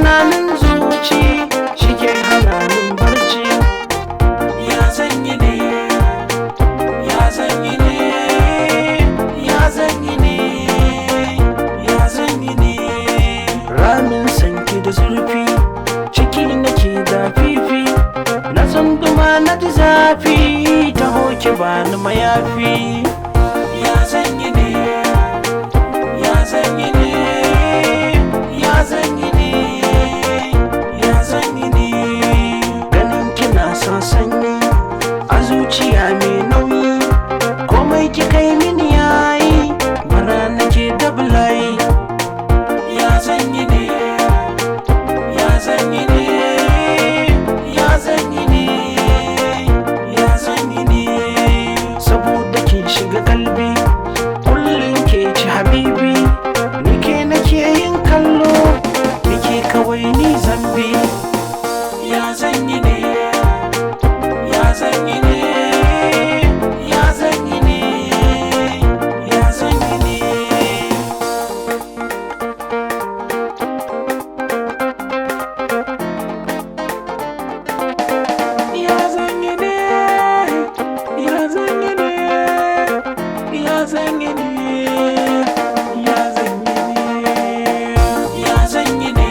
Tunanin zuci shi ke hana ni barci. Ya zan yi ne, ya zan yi ne, ya zan yi ne, ya zan yi ne. Ramin sanki da zurfi, ciki nake da fifi. Na tsunduma na ji zafi, taho ki bani mayafi. Ya zan yi ne, ya zan yi ne, ya zan yi ne, ya zan yi ne. Ganin kina son sanyi a zuciya mai nauyi. Komai kika yi mini yayi, bara nake da bulayi. Ya zan yi ne, ya zan yi ne, ya zan yi ne, ya zan yi ne. Saboda kin shiga kalbi, kullum ke ci habibi. Nike nake yin kallo, nike kawai ni zambi. Ya zan yi ne, ya zan yi ne, ya zan yi ne, ya zan yi ne. Ya zan yi ne, ya zan yi ne, ya zan yi ne, ya zan yi ne, ya zan yi ne,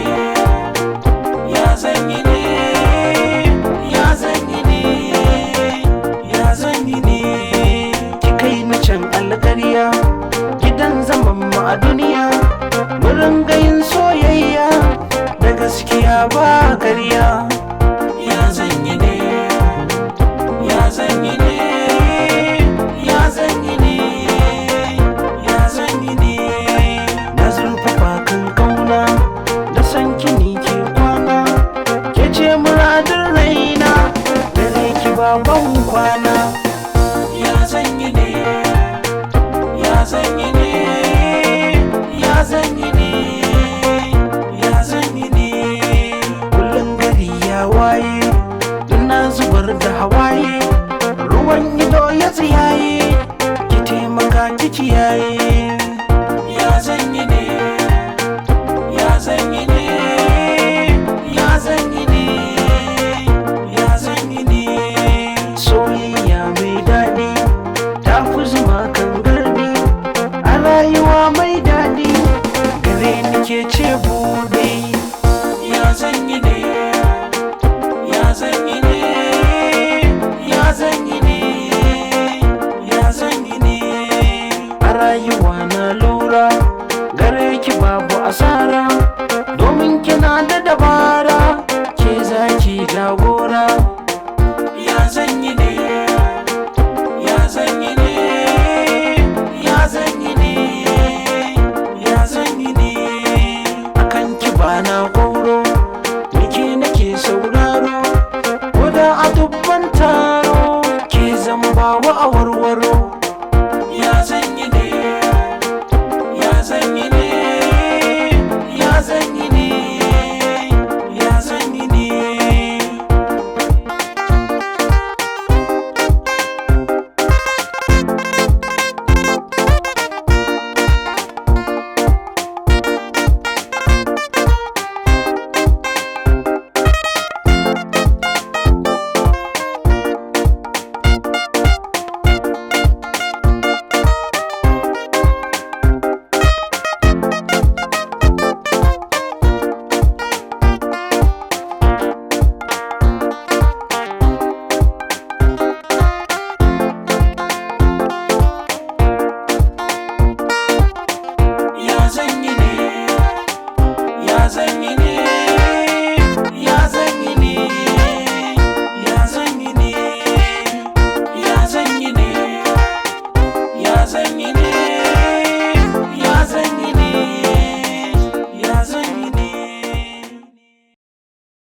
ya zan yi ne, ya zan yi ne, ya zan yi ne. Ki kai ni can alƙarya, gidan zaman mu a duniya. Mu ringa yin soyayya da gaskiya ba karya. Ya zan yi ne, ya zan yi ne, ya zan yi ne, ya zan yi ne. Na zurfafa kan kauna, da san ki ni ke kwana. Ke ce muradin raina, dare ki baban kwana. Ya zan yi ne, ya zan yi ne, ya zan yi ne, ya zan yi ne. Kullum gari ya waye, ina zubar da hawaye. Ruwan ido ya tsiyaye, ki taimaka ki kiyaye. Ya zan yi ne, ya zan yi ne, ya zan yi ne, ya zan yi ne. Soyayya mai daɗi ta fi zuma kan gardi. A rayuwa mai daɗi, gare ni ke ce buɗe. Ya zan yi ne, ya zan yi ne, ya zan yi ne, ya zan yi ne. A rayuwa na lura, gare ki babu asara. Domin kina da dabara, ke zaki jagora. Ya zan yi ne, ya zan yi ne, ya zan yi ne, ya zan yi ne. Akan ki bana koro, nike nake sauraro. Ko da a dubban taro, ke zan bawa a warwaro. Ya zan yi ne, ya zan yi ne, ya zan yi ne, ya zan yi ne. Ya zan yi ne, ya zan yi ne, ya zan yi ne, ya zan yi ne, ya zan yi ne, ya zan yi.